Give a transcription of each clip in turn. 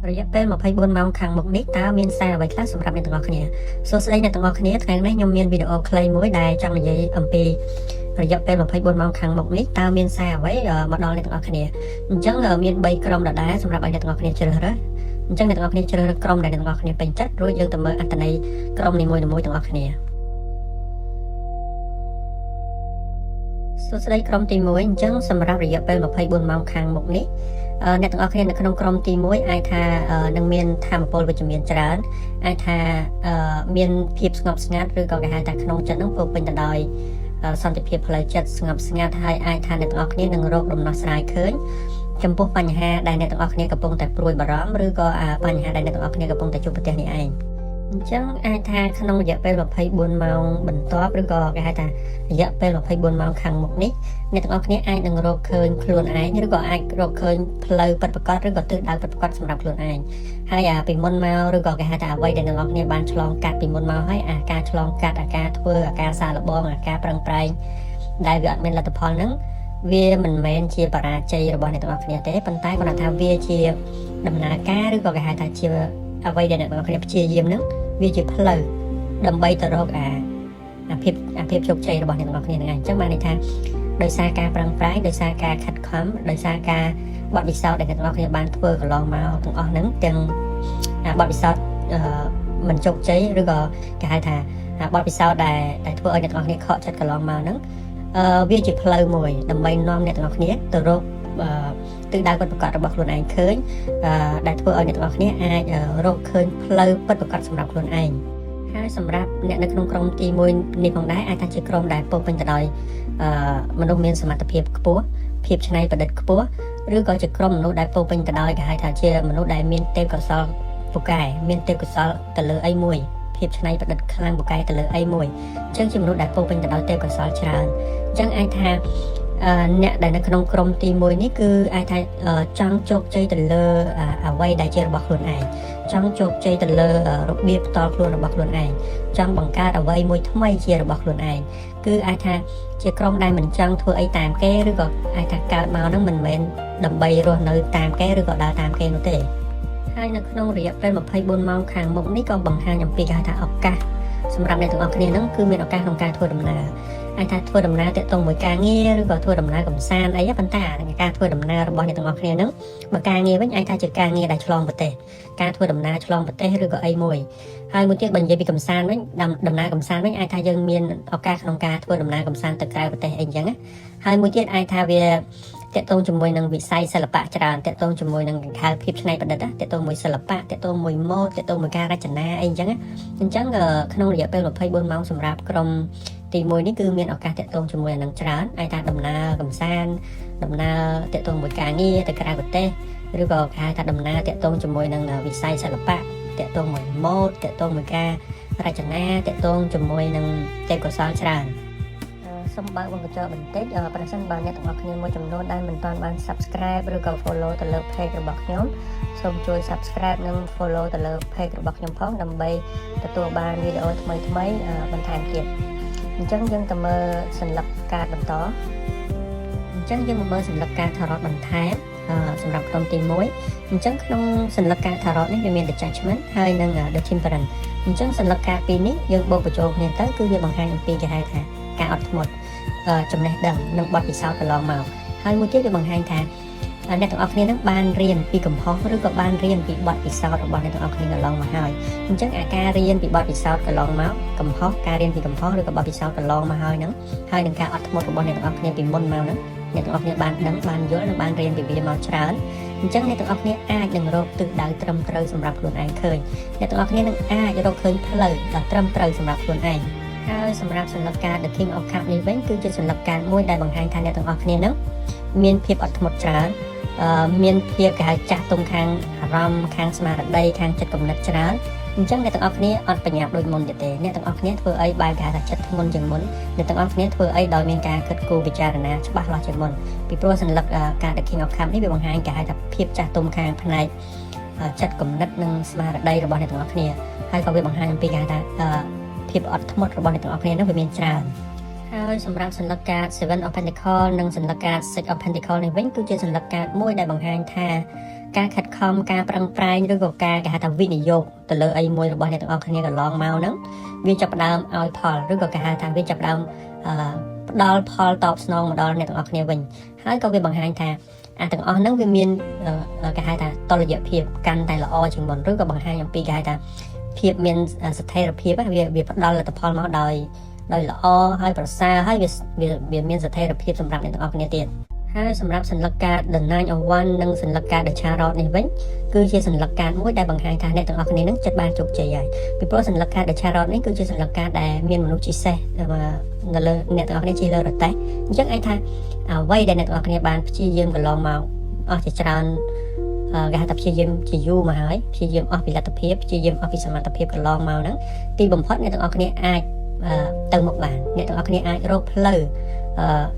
រយៈពេល24ម៉ោងខាងមុខនេះតើមានសារអ្វីខ្លះសម្រាប់អ្នកទាំងអស់គ្នាសួស្តីអ្នកទាំងអស់គ្នាថ្ងៃនេះខ្ញុំមានវីដេអូខ្លីមួយដែលចង់និយាយអំពីរយៈពេល24ម៉ោងខាងមុខនេះតើមានសារអ្វីមកដល់អ្នកទាំងអស់គ្នាអញ្ចឹងមាន3ក្រុមដដែលសម្រាប់ឲ្យអ្នកទាំងអស់គ្នាជ្រើសរើសអញ្ចឹងអ្នកទាំងអស់គ្នាជ្រើសរើសក្រុមដែលអ្នកទាំងអស់គ្នាពេញចិត្តរួចយើងទៅមើលអត្ថន័យក្រុមនីមួយៗទាំងអស់គ្នាសួស្តីក្រុមទី1អញ្ចឹងសម្រាប់រយៈពេល24ម៉ោងខាងមុខនេះអ្នកទាំងអស់គ្នានៅក្នុងក្រុមទី1អាចថានឹងមានធម៌ពលវិជ្ជមានច្រើនអាចថាមានភាពស្ងប់ស្ងាត់ឬក៏គេហៅថាក្នុងចិត្តនឹងពោពេញទៅដោយសន្តិភាពផ្លូវចិត្តស្ងប់ស្ងាត់ហើយអាចថាអ្នកទាំងអស់គ្នានឹងរកដំណោះស្រាយឃើញចំពោះបញ្ហាដែលអ្នកទាំងអស់គ្នាកំពុងតែព្រួយបារម្ភឬក៏បញ្ហាដែលអ្នកទាំងអស់គ្នាកំពុងតែជួបប្រទះនេះឯងអញ្ចឹងអាចថាក្នុងរយៈពេល24ម៉ោងបន្ទាប់ឬក៏គេហៅថារយៈពេល24ម៉ោងខាងមុខនេះអ្នកទាំងអស់គ្នាអាចនឹងរកឃើញខ្លួនឯងឬក៏អាចរកឃើញផ្លូវពិតប្រាកដឬក៏ទិសដៅពិតប្រាកដសម្រាប់ខ្លួនឯងហើយអាពីមុនមកឬក៏គេហៅថាអ្វីដែលអ្នកទាំងអស់គ្នាបានឆ្លងកាត់ពីមុនមកហើយអាការឆ្លងកាត់អាការធ្វើអាការសាកល្បងអាការប្រឹងប្រែងដែលវាអត់មានលទ្ធផលហ្នឹងវាមិនមែនជាបរាជ័យរបស់អ្នកទាំងអស់គ្នាទេប៉ុន្តែគាត់ថាវាជាដំណើរការឬក៏គេហៅថាជាអ្វីដែលអ្នកទាំងអស់គ្នាព្យាយាមហ្នឹងវាជាផ្លូវដើម្បីទៅរកអាអាភាពអាភាពជោគជ័យរបស់អ្នកទាំងអស់គ្នាហ្នឹងឯងអញ្ចឹងបានន័យថាដោយសារការប្រឹងប្រែងដោយសារការខិតខំដោយសារការបទពិសោធន៍ដែលអ្នកទាំងអស់គ្នាបានធ្វើកន្លងមកទាំងអស់ហ្នឹងទាំងបទពិសោធន៍មិនជោគជ័យឬក៏គេហៅថាបទពិសោធន៍ដែលដែលធ្វើឲ្យអ្នកទាំងអស់គ្នាខកចិត្តកន្លងមកហ្នឹងវាជាផ្លូវមួយដើម្បីនាំអ្នកទាំងអស់គ្នាទៅរកទិសដៅពិតប្រាកដរបស់ខ្លួនឯងឃើញដែលធ្វើឲ្យអ្នកទាំងអស់គ្នាអាចរកឃើញផ្លូវពិតប្រាកដសម្រាប់ខ្លួនឯងហើយសម្រាប់អ្នកនៅក្នុងក្រុមទី1នេះផងដែរអាចថាជាក្រុមដែលពោពេញទៅដោយមនុស្សមានសមត្ថភាពខ្ពស់ភាពច្នៃប្រឌិតខ្ពស់ឬក៏ជាក្រុមមនុស្សដែលពោពេញទៅដោយគេហៅថាជាមនុស្សដែលមានទេពកោសល្យពូកែមានទេពកោសល្យទៅលើអីមួយភាពច្នៃប្រឌិតខ្លាំងពូកែទៅលើអីមួយអញ្ចឹងជាមនុស្សដែលពោពេញទៅដោយទេពកោសល្យច្រើនអញ្ចឹងអាចថាអ្នកដែលនៅក្នុងក្រុមទី1នេះគឺអាចថាចង់ជោគជ័យទៅលើអ្វីដែលជារបស់ខ្លួនឯងចង់ជោគជ័យទៅលើរបៀបផ្ទាល់ខ្លួនរបស់ខ្លួនឯងចង់បង្កើតអ្វីមួយថ្មីជារបស់ខ្លួនឯងគឺអាចថាជាក្រុមដែលមិនចង់ធ្វើអីតាមគេឬក៏អាចថាកើតមកហ្នឹងមិនមែនដើម្បីរស់នៅតាមគេឬក៏ដើរតាមគេនោះទេហើយនៅក្នុងរយៈពេល24ម៉ោងខាងមុខនេះក៏បង្ហាញអំពីគេហៅថាឱកាសសម្រាប់អ្នកទាំងអស់គ្នាហ្នឹងគឺមានឱកាសក្នុងការធ្វើដំណើរអាចថាធ្វើដំណើរតាក់ទងមួយការងារឬក៏ធ្វើដំណើរកំសាន្តអីប៉ុន្តែការធ្វើដំណើររបស់អ្នកទាំងអស់គ្នាហ្នឹងបើការងារវិញអាចថាជាការងារដែលឆ្លងប្រទេសការធ្វើដំណើរឆ្លងប្រទេសឬក៏អីមួយហើយមួយទៀតបើនិយាយពីកំសាន្តវិញដំណើរកំសាន្តវិញអាចថាយើងមានឱកាសក្នុងការធ្វើដំណើរកំសាន្តទៅក្រៅប្រទេសអីចឹងណាហើយមួយទៀតអាចថាវាតាក់ទងជាមួយនឹងវិស័យសិល្បៈច្រើនតាក់ទងជាមួយនឹងកង្ខៅភាពច្នៃប្រឌិតតាក់ទងមួយសិល្បៈតាក់ទងមួយម៉ូដតាក់ទងមួយការរចនាអីចឹងអញ្ចឹងក្នុងរយៈពេល24ម៉ោងសម្រាប់ក្រុមទី1នេះគឺមានឱកាសតាក់ទងជាមួយនឹងច្រើនអាចថាដំណើរកំសាន្តដំណើរតាក់ទងមួយការងារទៅក្រៅប្រទេសឬក៏គេហៅថាដំណើរតាក់ទងជាមួយនឹងវិស័យសិល្បៈតាក់ទងមួយម៉ូដតាក់ទងមួយការរចនាតាក់ទងជាមួយនឹងទេពកោសល្យច្រើនសូមបើកវងកញ្ចក់បន្តិចប្រសិនបើអ្នកទាំងអស់គ្នាមួយចំនួនដែលមិនទាន់បាន Subscribe ឬក៏ Follow ទៅលើ Page របស់ខ្ញុំសូមជួយ Subscribe និង Follow ទៅលើ Page របស់ខ្ញុំផងដើម្បីទទួលបានវីដេអូថ្មីៗបន្ថែមទៀតអញ្ចឹងយើងទៅមើលសន្លឹកកាតបន្តអញ្ចឹងយើងមកមើលសន្លឹកកាត Tarot បន្ថែមសម្រាប់ក្រុមទី1អញ្ចឹងក្នុងសន្លឹកកាត Tarot នេះវាមាន The Judgment ហើយនិង The Temperance អញ្ចឹងសន្លឹកកាតពីរនេះយើងបូកបញ្ចូលគ្នាទៅគឺវាបង្ហាញអំពីគេហៅថាការអត់ធ្មត់ចំណេះដឹងនិងបទពិសោធន៍កន្លងមកហើយមួយទៀតវាបង្ហាញថាអ្នកទាំងអស់គ្នានឹងបានរៀនពីកំហុសឬក៏បានរៀនពីបទពិសោធន៍របស់អ្នកទាំងអស់គ្នាកន្លងមកហើយអញ្ចឹងអាការរៀនពីបទពិសោធន៍កន្លងមកកំហុសការរៀនពីកំហុសឬក៏បទពិសោធន៍កន្លងមកហើយហ្នឹងហើយនឹងការអត់ធ្មត់របស់អ្នកទាំងអស់គ្នាពីមុនមកហ្នឹងអ្នកទាំងអស់គ្នាបានដឹងបានយល់និងបានរៀនពីវាមកច្រើនអញ្ចឹងអ្នកទាំងអស់គ្នាអាចនឹងរកទិសដៅត្រឹមត្រូវសម្រាប់ខ្លួនឯងឃើញអ្នកទាំងអស់គ្នានឹងអាចរកឃើញផ្លូវដ៏ត្រឹមត្រូវសម្រាប់ខ្លួនឯងហើយសម្រាប់សន្លឹកកាត The King of Cup នេះវិញគឺជាសន្លឹកកាតមួយដែលបង្ហាញថាអ្នកទាំងអស់គ្នានឹងមានភាពអត់ធ្មត់ច្រើនមានភាពគេហៅចាស់ទុំខាងអារម្មណ៍ខាងស្មារតីខាងចិត្តគំនិតច្រើនអញ្ចឹងអ្នកទាំងអស់គ្នាអត់បញ្ញាប់ដូចមុនទៀតទេអ្នកទាំងអស់គ្នាធ្វើអីបែបគេហៅថាចិត្តធ្ងន់ជាងមុនអ្នកទាំងអស់គ្នាធ្វើអីដោយមានការគិតគូរពិចារណាច្បាស់លាស់ជាងមុនពីព្រោះសន្លឹកកាត The King of Cup នេះវាបង្ហាញគេហៅថាភាពចាស់ទុំខាងផ្នែកចិត្តគំនិតនិងស្មារតីរបស់អ្នកទាំងអស់គ្នាហើយក៏វាបង្ហាញអំពីគេហៅថាភាពអត់ធ្មត់របស់អ្នកទាំងអស់គ្នានោះវាមានច្រើនហើយសម្រាប់សន្លឹកកាត Seven of Pentacles និងសន្លឹកកាត Six of Pentacles នេះវិញគឺជាសន្លឹកកាតមួយដែលបង្ហាញថា ការខិតខំការប្រឹងប្រែងឬក៏ការគេហៅថាវិនិយោគទៅលើអីមួយរបស់អ្នកទាំងអស់គ្នាកន្លងមកហ្នឹងវាចាប់ផ្ដើមឲ្យផលឬក៏គេហៅថាវាចាប់ផ្ដើមអឺផ្ដល់ផលតបស្នងមកដល់អ្នកទាំងអស់គ្នាវិញហើយក៏វាបង្ហាញថាអាទាំងអស់ហ្នឹងវាមានគេហៅថាតុល្យភាពកាន់តែល្អជាងមុនឬក៏បង្ហាញអំពីគេហៅថាភាពមានស្ថិរភាពវាផ្ដល់លទ្ធផលមកដោយល្អហើយប្រសើរហើយវាវាមានស្ថិរភាពសម្រាប់អ្នកទាំងអស់គ្នាទៀតហើយសម្រាប់សន្លឹកកាត The Nine of Wands និងសន្លឹកកាត The Chariot នេះវិញគឺជាសន្លឹកកាតមួយដែលបង្ហាញថាអ្នកទាំងអស់គ្នានឹងចិត្តបានជោគជ័យហើយពីព្រោះសន្លឹកកាត The Chariot នេះគឺជាសន្លឹកកាតដែលមានមនុស្សជិះសេះនៅលើអ្នកទាំងអស់គ្នាជិះលើរទេះអញ្ចឹងអាចថាអ្វីដែលអ្នកទាំងអស់គ្នាបានព្យាយាមកន្លងមកអស់ជាច្រើនគេហៅថាព្យាយាមជាយូរមកហើយព្យាយាមអស់ពីលទ្ធភាពព្យាយាមអស់ពីសមត្ថភាពកន្លងមកហ្នឹងទីបំផុតអ្នកទាំងអស់គ្នាអាចទៅមុខបានអ្នកទាំងអស់គ្នាអាចរកផ្លូវ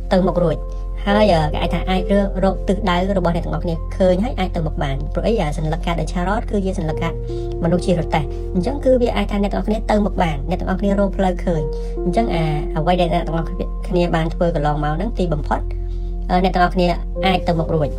ទៅមុខរួចហើយគេអាចថាអាចរកទិសដៅរបស់អ្នកទាំងអស់គ្នាឃើញហើយអាចទៅមុខបានព្រោះអីសន្លឹកកាត The Chariot គឺជាសន្លឹកកាតមនុស្សជារទេះអញ្ចឹងគឺវាអាចថាអ្នកទាំងអស់គ្នាទៅមុខបានអ្នកទាំងអស់គ្នារកផ្លូវឃើញអញ្ចឹងអាអ្វីដែលអ្នកទាំងអស់គ្នាបានធ្វើកន្លងមកហ្នឹងទីបំផុតអ្នកទាំងអស់គ្នាអាចទៅមុខរួច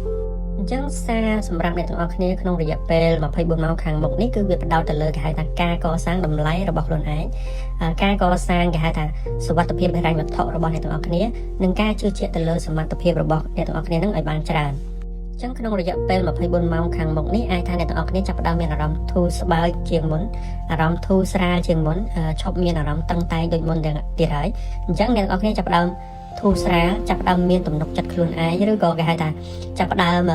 អញ្ចឹងសារសម្រាប់អ្នកទាំងអស់គ្នាក្នុងរយៈពេល24ម៉ោងខាងមុខនេះគឺវាផ្ដោតទៅលើគេហៅថាការកសាងតម្លៃរបស់ខ្លួនឯងការកសាងគេហៅថាសុវត្ថិភាពហិរញ្ញវត្ថុរបស់អ្នកទាំងអស់គ្នានិងការជឿជាក់ទៅលើសមត្ថភាពរបស់អ្នកទាំងអស់គ្នានឹងឲ្យបានច្រើនចឹងក្នុងរយៈពេល24ម៉ោងខាងមុខនេះអាចថាអ្នកទាំងអស់គ្នាចាប់ផ្ដើមមានអារម្មណ៍ធូរស្បើយជាងមុនអារម្មណ៍ធូរស្រាលជាងមុនឈប់មានអារម្មណ៍តឹងតែងដូចមុនទៀតហើយអញ្ចឹងអ្នកទាំងអស់គ្នាចាប់ផ្ដើមធូរស្រាលចាប់ផ្ដើមមានទំនុកចិត្តខ្លួនឯងឬក៏គេហៅថាចាប់ផ្ដើម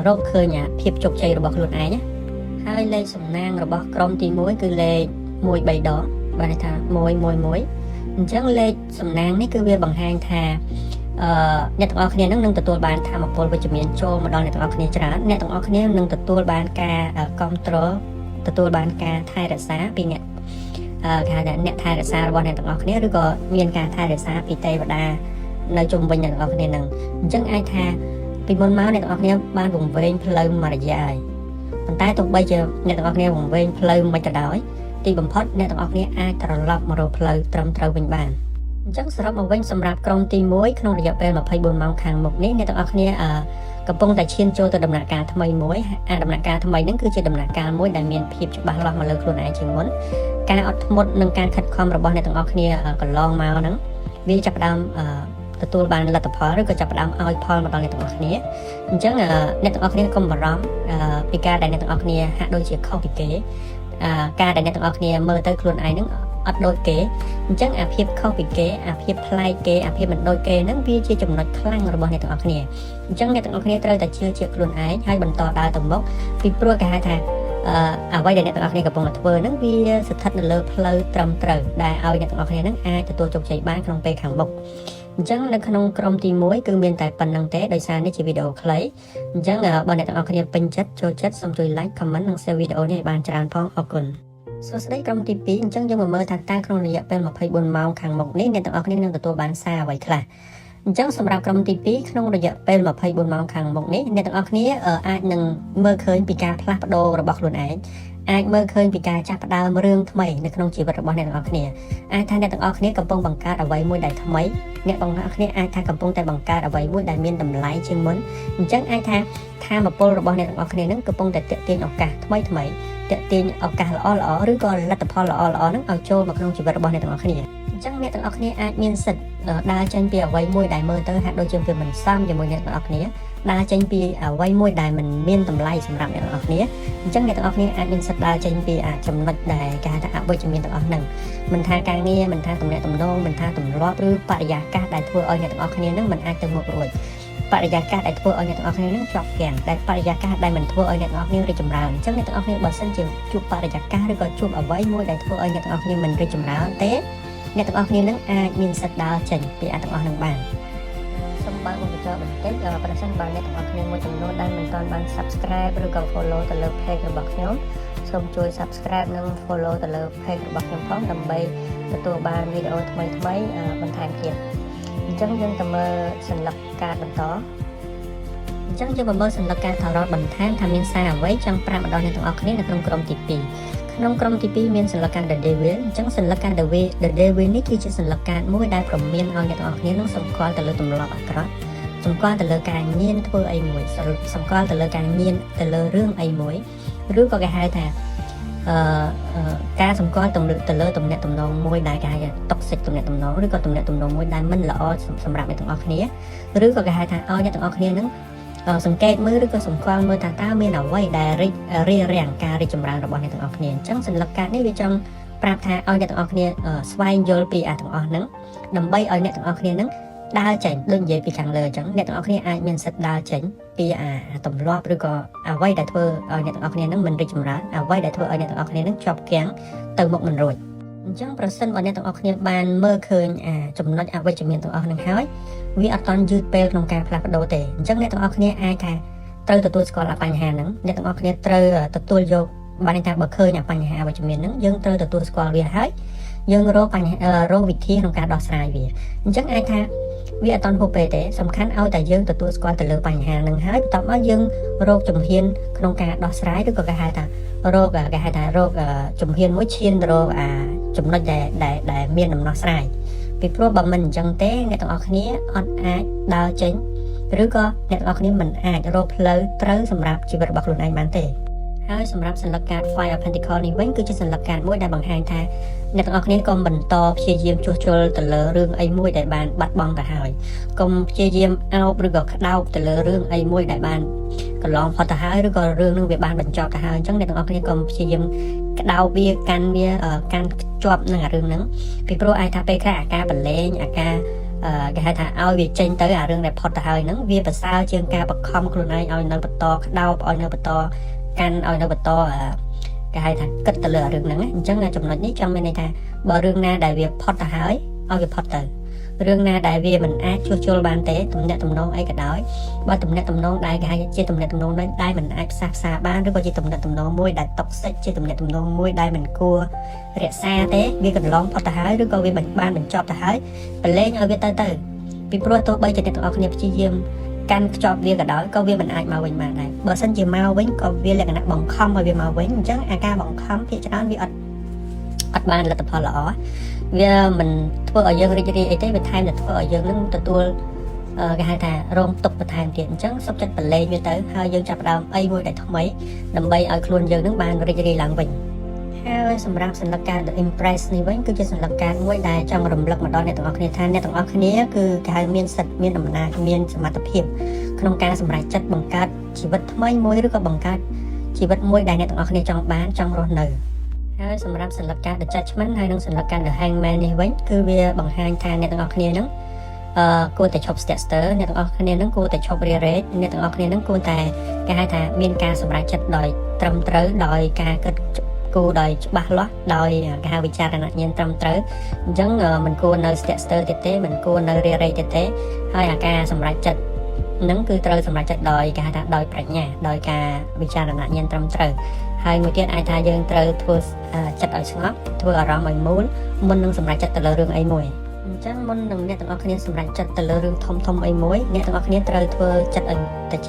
រកឃើញភាពជោគជ័យរបស់ខ្លួនឯងណាហើយលេខសំណាងរបស់ក្រុមទី1គឺលេខ1 3ដងបានន័យថា1 1 1អញ្ចឹងលេខសំណាងនេះគឺវាបង្ហាញថាអ្នកទាំងអស់គ្នានឹងនឹងទទួលបានថាមពលវិជ្ជមានចូលមកដល់អ្នកទាំងអស់គ្នាច្រើនអ្នកទាំងអស់គ្នានឹងទទួលបានការគ្រប់គ្រងទទួលបានការថែរក្សាពីអ្នកគេហៅថាអ្នកថែរក្សារបស់អ្នកទាំងអស់គ្នាឬក៏មានការថែរក្សាពីទេវតានៅជុំវិញអ្នកទាំងអស់គ្នានឹងអញ្ចឹងអាចថាពីមុនមកអ្នកទាំងអស់គ្នាបានវង្វេងផ្លូវមួយរយៈហើយប៉ុន្តែទោះបីជាអ្នកទាំងអស់គ្នាវង្វេងផ្លូវមិនក៏ដោយទីបំផុតអ្នកទាំងអស់គ្នាអាចត្រឡប់មករកផ្លូវត្រឹមត្រូវវិញបានអញ្ចឹងសរុបមកវិញសម្រាប់ក្រុមទី1ក្នុងរយៈពេល24ម៉ោងខាងមុខនេះអ្នកទាំងអស់គ្នាកំពុងតែឈានចូលទៅដំណាក់កាលថ្មីមួយអាដំណាក់កាលថ្មីហ្នឹងគឺជាដំណាក់កាលមួយដែលមានភាពច្បាស់លាស់មកលើខ្លួនឯងជាងមុនការអត់ធ្មត់និងការខិតខំរបស់អ្នកទាំងអស់គ្នាកន្លងមកហ្នឹងវាចាប់ផ្ដើមទទួលបានលទ្ធផលឬក៏ចាប់ផ្ដើមឲ្យផលមកដល់អ្នកទាំងអស់គ្នាអញ្ចឹងអ្នកទាំងអស់គ្នាកុំបារម្ភពីការដែលអ្នកទាំងអស់គ្នាហាក់ដូចជាខុសពីគេការដែលអ្នកទាំងអស់គ្នាមើលទៅខ្លួនឯងហ្នឹងអត់ដូចគេអញ្ចឹងអាភាពខុសពីគេអាភាពប្លែកគេអាភាពមិនដូចគេហ្នឹងវាជាចំណុចខ្លាំងរបស់អ្នកទាំងអស់គ្នាអញ្ចឹងអ្នកទាំងអស់គ្នាត្រូវតែជឿជាក់ខ្លួនឯងហើយបន្តដើរទៅមុខពីព្រោះគេហៅថាអ្វីដែលអ្នកទាំងអស់គ្នាកំពុងតែធ្វើហ្នឹងវាស្ថិតនៅលើផ្លូវត្រឹមត្រូវដែលឲ្យអ្នកទាំងអស់គ្នាហ្នឹងអាចទទួលជោគជ័យបានក្នុងពេលខាងមុខអញ្ចឹងនៅក្នុងក្រុមទី1គឺមានតែប៉ុណ្ណឹងទេដោយសារនេះជាវីដេអូខ្លីអញ្ចឹងបើអ្នកទាំងអស់គ្នាពេញចិត្តចូលចិត្តសូមជួយ like comment និង share វីដេអូនេះឲ្យបានច្រើនផងអរគុណសួស្តីក្រុមទី2អញ្ចឹងយើងមកមើលថាតើក្នុងរយៈពេល24ម៉ោងខាងមុខនេះអ្នកទាំងអស់គ្នានឹងទទួលបានសារអ្វីខ្លះអញ្ចឹងសម្រាប់ក្រុមទី2ក្នុងរយៈពេល24ម៉ោងខាងមុខនេះអ្នកទាំងអស់គ្នាអាចនឹងមើលឃើញពីការផ្លាស់ប្ដូររបស់ខ្លួនឯងអាចមើលឃើញពីការចាប់ផ្ដើមរឿងថ្មីនៅក្នុងជីវិតរបស់អ្នកទាំងអស់គ្នាអាចថាអ្នកទាំងអស់គ្នាកំពុងបង្កើតអ្វីមួយដែលថ្មីអ្នកទាំងអស់គ្នាអាចថាកំពុងតែបង្កើតអ្វីមួយដែលមានតម្លៃជាងមុនអញ្ចឹងអាចថាថាមពលរបស់អ្នកទាំងអស់គ្នានឹងកំពុងតែទាក់ទាញឱកាសថ្មីថ្មីទាក់ទាញឱកាសល្អល្អឬក៏លទ្ធផលល្អល្អហ្នឹងឲ្យចូលមកក្នុងជីវិតរបស់អ្នកទាំងអស់គ្នាអញ្ចឹងអ្នកទាំងអស់គ្នាអាចមានសិទ្ធិដើរចេញពីអ្វីមួយដែលមើលទៅហាក់ដូចជាវាមិនសមជាមួយអ្នកទាំងអស់គ្នាដើរចេញពីអ្វីមួយដែលមិនមានតម្លៃសម្រាប់អ្នកទាំងអស់គ្នាអញ្ចឹងអ្នកទាំងអស់គ្នាអាចមានសិទ្ធិដើរចេញពីអាចំណុចដែលគេហៅថាអវិជ្ជមានទាំងអស់ហ្នឹងមិនថាការងារមិនថាទំនាក់ទំនងមិនថាទម្លាប់ឬបរិយាកាសដែលធ្វើឲ្យអ្នកទាំងអស់គ្នានឹងមិនអាចទៅមុខរួចបរិយាកាសដែលធ្វើឲ្យអ្នកទាំងអស់គ្នានឹងជាប់គាំងដែលបរិយាកាសដែលមិនធ្វើឲ្យអ្នកទាំងអស់គ្នារីកចម្រើនអញ្ចឹងអ្នកទាំងអស់គ្នាបើសិនជាជួបបរិយាកាសឬក៏ជួបអ្វីមួយដែលធ្វើឲ្យអ្នកទាំងអស់គ្នាមិនរីកចម្រើនទេអ្នកទាំងអស់គ្នានឹងអាចមានសិទ្ធិដើរចេញពីអាទាំងអស់នឹងបានសូមបើកមុខវិជ្ជាបន្តិចប្រសិនបើអ្នកទាំងអស់គ្នាមួយចំនួនដែលមិនទាន់បាន Subscribe ឬក៏ Follow ទៅលើ Page របស់ខ្ញុំសូមជួយ Subscribe និង Follow ទៅលើ Page របស់ខ្ញុំផងដើម្បីទទួលបានវីដេអូថ្មីៗបន្ថែមទៀតអញ្ចឹងយើងទៅមើលសន្លឹកកាតបន្តអញ្ចឹងយើងមកមើលសន្លឹកកាត Tarot បន្ថែមថាមានសារអ្វីចង់ប្រាប់មកដល់អ្នកទាំងអស់គ្នានៅក្នុងក្រុមទី2ក្នុងក្រុមទី2មានសន្លឹកកាត The Devil អញ្ចឹងសន្លឹកកាត The Devil នេះគឺជាសន្លឹកកាតមួយដែលព្រមានឲ្យអ្នកទាំងអស់គ្នានឹងសម្គាល់ទៅលើទម្លាប់អាក្រក់ សម្គាល់ទៅលើការញៀនធ្វើអីមួយសម្គាល់ទៅលើការញៀនទៅលើរឿងអីមួយឬក៏គេហៅថាអឺការសម្គាល់ទៅលើទំនាក់ទំនងមួយដែលគេហៅថា toxic ទំនាក់ទំនងឬក៏ទំនាក់ទំនងមួយដែលមិនល្អសម្រាប់អ្នកទាំងអស់គ្នាឬក៏គេហៅថាឲ្យអ្នកទាំងអស់គ្នានឹងសង្កេតមើលឬក៏សម្គាល់មើលថាតើមានអ្វីដែលរិចរារាំងការរីកចម្រើនរបស់អ្នកទាំងអស់គ្នាអញ្ចឹងសន្លឹកកាតនេះវាចង់ប្រាប់ថាឲ្យអ្នកទាំងអស់គ្នាស្វែងយល់ពីអាទាំងអស់ហ្នឹងដើម្បីឲ្យអ្នកទាំងអស់គ្នាហ្នឹងដើរចេញដូចនិយាយពីខាងលើអញ្ចឹងអ្នកទាំងអស់គ្នាអាចមានសិទ្ធិដើរចេញពីអាទម្លាប់ឬក៏អ្វីដែលធ្វើឲ្យអ្នកទាំងអស់គ្នាហ្នឹងមិនរីកចម្រើនអ្វីដែលធ្វើឲ្យអ្នកទាំងអស់គ្នាហ្នឹងជាប់គាំងទៅមុខមិនរួចអញ្ចឹងប្រសិនបើអ្នកទាំងអស់គ្នាបានមើលឃើញអាចំណុចអវិជ្ជមានទាំងអស់ហ្នឹងហើយវាអត់តន់យឺតពេលក្នុងការផ្លាស់ប្ដូរទេអញ្ចឹងអ្នកទាំងអស់គ្នាអាចថាត្រូវទទួលស្គាល់អាបញ្ហាហ្នឹងអ្នកទាំងអស់គ្នាត្រូវទទួលយកបានន័យថាបើឃើញអាបញ្ហាអវិជ្ជមានហ្នឹងយើងត្រូវទទួលស្គាល់វាហើយយើងរកបញ្ហារកវិធីក្នុងការដោះស្រាយវាអញ្ចឹងអាចថាវាអត់តន់ហួសពេលទេសំខាន់ឲ្យតែយើងទទួលស្គាល់ទៅលើបញ្ហាហ្នឹងហើយបន្ទាប់មកយើងរកជំហានក្នុងការដោះស្រាយឬក៏គេហៅថារកគេហៅថារកជំហានមួយឈានទៅរកអាចំណុចដែលដែលដែលមានដំណោះស្រាយពីព្រោះបើមិនអញ្ចឹងទេអ្នកទាំងអស់គ្នាអត់អាចដើរចេញឬក៏អ្នកទាំងអស់គ្នាមិនអាចរកផ្លូវត្រូវសម្រាប់ជីវិតរបស់ខ្លួនឯងបានទេហើយសម្រាប់សន្លឹកកាត Five of Pentacle នេះវិញគឺជាសន្លឹកកាតមួយដែលបង្ហាញថាអ្នកទាំងអស់គ្នាកុំបន្តព្យាយាមជួសជុលទៅលើរឿងអីមួយដែលបានបាត់បង់ទៅហើយកុំព្យាយាមអោបឬក៏ក្តោបទៅលើរឿងអីមួយដែលបានកន្លងផុតទៅហើយឬក៏រឿងនឹងវាបានបញ្ចប់ទៅហើយអញ្ចឹងអ្នកទាំងអស់គ្នាកុំព្យាយាមក្តោបវាកាន់វាកាន់ជាប់នឹងអារឿងហ្នឹងពីព្រោះអាចថាពេលខ្លះអាការប្រឡែងអាការគេហៅថាឲ្យវាចេញទៅអារឿងដែលផុតទៅហើយហ្នឹងវាប្រសើរជាងការបខំខ្លួនឯងឲ្យនៅបន្តក្តោបឲ្យនៅបន្តកាន់ឲ្យនៅបន្តគេហៅថាគិតទៅលើរឿងហ្នឹងអញ្ចឹងចំណុចនេះចង់មានន័យថាបើរឿងណាដែលវាផុតទៅហើយឲ្យវាផុតទៅរឿងណាដែលវាមិនអាចជួសជុលបានទេទំនាក់ទំនងអីក៏ដោយបើទំនាក់ទំនងដែលគេហៅជាទំនាក់ទំនងដែលមិនអាចផ្សះផ្សាបានឬក៏ជាទំនាក់ទំនងមួយដែល toxic ជាទំនាក់ទំនងមួយដែលមិនគួររក្សាទេវាកន្លងផុតទៅហើយឬក៏វាបានបញ្ចប់ទៅហើយប្រឡែងឲ្យវាទៅទៅពីព្រោះទោះបីជាអ្នកទាំងអស់គ្នាព្យាយាមកាន់ខ្ជាប់វាក៏ដោយក៏វាមិនអាចមកវិញបានដែរបើសិនជាមកវិញក៏វាលក្ខណៈបង្ខំឲ្យវាមកវិញអញ្ចឹងអាការបង្ខំភាគច្រើនវាអត់អត់បានលទ្ធផលល្អវាមិនធ្វើឲ្យយើងរីករាយអីទេវាថែមតែធ្វើឲ្យយើងនឹងទទួលគេហៅថារងទុក្ខបន្ថែមទៀតអញ្ចឹងសុខចិត្តប្រឡែងវាទៅហើយយើងចាប់ផ្ដើមអីមួយដែលថ្មីដើម្បីឲ្យខ្លួនយើងនឹងបានរីករាយឡើងវិញហើយសម្រាប់សន្លឹកកាត The Empress នេះវិញគឺជាសន្លឹកកាតមួយដែលចង់រំលឹកមកដល់អ្នកទាំងអស់គ្នាថាអ្នកទាំងអស់គ្នាគឺគេហៅមានសិទ្ធិមានអំណាចមានសមត្ថភាពក្នុងការសម្រេចចិត្តបង្កើតជីវិតថ្មីមួយឬក៏បង្កើតជីវិតមួយដែលអ្នកទាំងអស់គ្នាចង់បានចង់រស់នៅហើយសម្រាប់សន្លឹកកាត The Judgment ហើយនិងសន្លឹកកាត The Hangman នេះវិញគឺវាបង្ហាញថាអ្នកទាំងអស់គ្នានឹងគួរតែឈប់ស្ទាក់ស្ទើរអ្នកទាំងអស់គ្នានឹងគួរតែឈប់រារែកអ្នកទាំងអស់គ្នានឹងគួរតែគេហៅថាមានការសម្រេចចិត្តដោយត្រឹមត្រូវដោយការគិតគូដោយច្បាស់លាស់ដោយគេហៅវិចារណញ្ញាណត្រឹមត្រូវអញ្ចឹងមិនគួរនៅស្ទាក់ស្ទើរទៀតទេមិនគួរនៅរារែកទៀតទេហើយអាការសម្រេចចិត្តនឹងគឺត្រូវសម្រេចចិត្តដោយគេហៅថាដោយប្រាជ្ញាដោយការវិចារណញ្ញាណត្រឹមត្រូវហើយមួយទៀតអាចថាយើងត្រូវធ្វើចិត្តឲ្យស្ងប់ធ្វើអារម្មណ៍ឲ្យមូលមុននឹងសម្រេចចិត្តទៅលើរឿងអីមួយអញ្ចឹងមុននឹងអ្នកទាំងអស់គ្នាសម្រេចចិត្តទៅលើរឿងធំធំអីមួយអ្នកទាំងអស់គ្នាត្រូវធ្វើចិត្តឲ្យតិច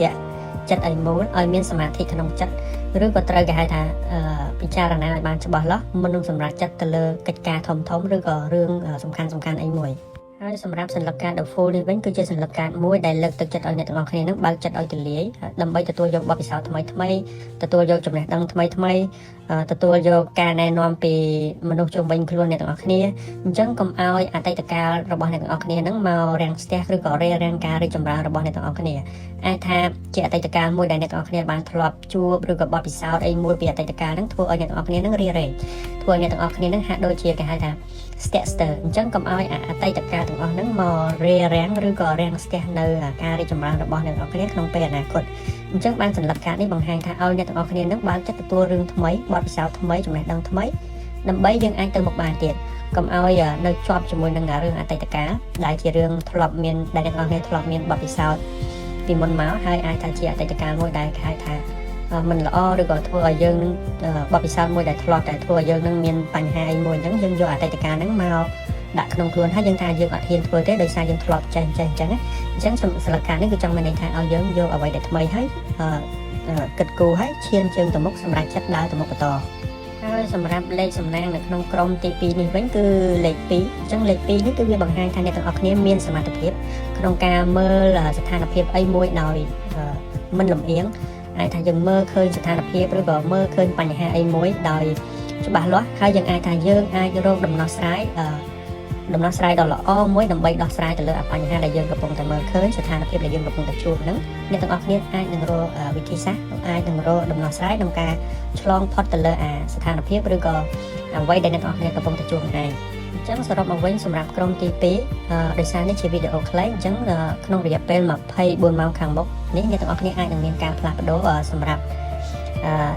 ចិត្តឲ្យមូលឲ្យមានសមាធិក្នុងចិត្តឬក៏ត្រូវគេហៅថាពិចារណាឲ្យបានច្បាស់លាស់មុននឹងសម្រេចចិត្តទៅលើកិច្ចការធំធំឬក៏រឿងសំខាន់សំខាន់អីមួយហើយសម្រាប់សន្លឹកកាត The Fool នេះវិញគឺជាសន្លឹកកាតមួយដែលលើកទឹកចិត្តឲ្យអ្នកទាំងអស់គ្នានឹងបើកចិត្តឲ្យទូលាយដើម្បីទទួលយកបទពិសោធន៍ថ្មីថ្មីទទួលយកចំណេះដឹងថ្មីថ្មីទទួលយកការណែនាំពីមនុស្សជុំវិញខ្លួនអ្នកទាំងអស់គ្នាអញ្ចឹងកុំឲ្យអតីតកាលរបស់អ្នកទាំងអស់គ្នានឹងមករាំងស្ទះឬក៏រារាំងការរីកចម្រើនរបស់អ្នកទាំងអស់គ្នាអាចថាជាអតីតកាលមួយដែលអ្នកទាំងអស់គ្នាបានធ្លាប់ជួបឬក៏បទពិសោធន៍អីមួយពីអតីតកាលហ្នឹងធ្វើឲ្យអ្នកទាំងអស់គ្នានឹងរារែកធ្វើឲ្យអ្នកទាំងអស់គ្នានឹងហាក់ដូចជាគេហៅថាស្ទាក់ស្ទើរអញ្ចឹងកុំឲ្យអតីតកាលទាំងអស់ហ្នឹងមករារាំងឬក៏រាំងស្ទះនៅការរីកចម្រើនរបស់អ្នកទាំងអស់គ្នាក្នុងពេលអនាគតអញ្ចឹងបានសន្លឹកកាតនេះបង្ហាញថាឲ្យអ្នកទាំងអស់គ្នានឹងបើកចិត្តទទួលរឿងថ្មីបទពិសោធន៍ថ្មីចំណេះដឹងថ្មីដើម្បីយើងអាចទៅមុខបានទៀតកុំឲ្យនៅជាប់ជាមួយនឹងរឿងអតីតកាលដែលជារឿងធ្លាប់មានដែលអ្នកទាំងអស់គ្នាធ្លាប់មានបទពិសោធន៍ពីមុនមកហើយអាចថាជាអតីតកាលមួយដែលគេហៅថាមិនល្អឬក៏ធ្វើឲ្យយើងនឹងបទពិសោធន៍មួយដែលធ្លាប់តែធ្វើឲ្យយើងនឹងមានបញ្ហាអីមួយអញ្ចឹងយើងយកអតីតកាលហ្នឹងមកដាក់ក្នុងខ្លួនហើយយើងថាយើងអត់ហ៊ានធ្វើទេដោយសារយើងធ្លាប់ចេះចេះអញ្ចឹងអញ្ចឹងសន្លឹកការនេះគឺចង់មានន័យថាឲ្យយើងយកអ្វីដែលថ្មីហើយគិតគូរហើយឈានជើងទៅមុខសម្រាប់ចិត្តដើរទៅមុខបន្ត។ ហើយសម្រាប់លេខសំណាងនៅក្នុងក្រុមទី2នេះវិញគឺលេខ2អញ្ចឹងលេខ2នេះគឺវាបង្ហាញថាអ្នកទាំងអស់គ្នាមានសមត្ថភាពក្នុងការមើលស្ថានភាពអីមួយដោយមិនលំអៀងអាចថាយើងមើលឃើញស្ថានភាពឬក៏មើលឃើញបញ្ហាអីមួយដោយច្បាស់លាស់ហើយយើងអាចថាយើងអាចរកដំណោះស្រាយដ៏ល្អមួយដើម្បីដោះស្រាយទៅលើបញ្ហាដែលយើងកំពុងតែមើលឃើញស្ថានភាពដែលយើងកំពុងតែជួបហ្នឹងអ្នកទាំងអស់គ្នាអាចនឹងរកវិធីសាស្ត្រអាចនឹងរកដំណោះស្រាយក្នុងការឆ្លងផុតទៅលើអាស្ថានភាពឬក៏អ្វីដែលអ្នកទាំងអស់គ្នាកំពុងតែជួបហ្នឹងឯងអញ្ចឹងសរុបមកវិញសម្រាប់ក្រុមទី2ដោយសារនេះជាវីដេអូខ្លីអញ្ចឹងក្នុងរយៈពេល24ម៉ោងខាងមុខនេះអ្នកទាំងអស់គ្នាអាចនឹងមានការផ្លាស់ប្ដូរសម្រាប់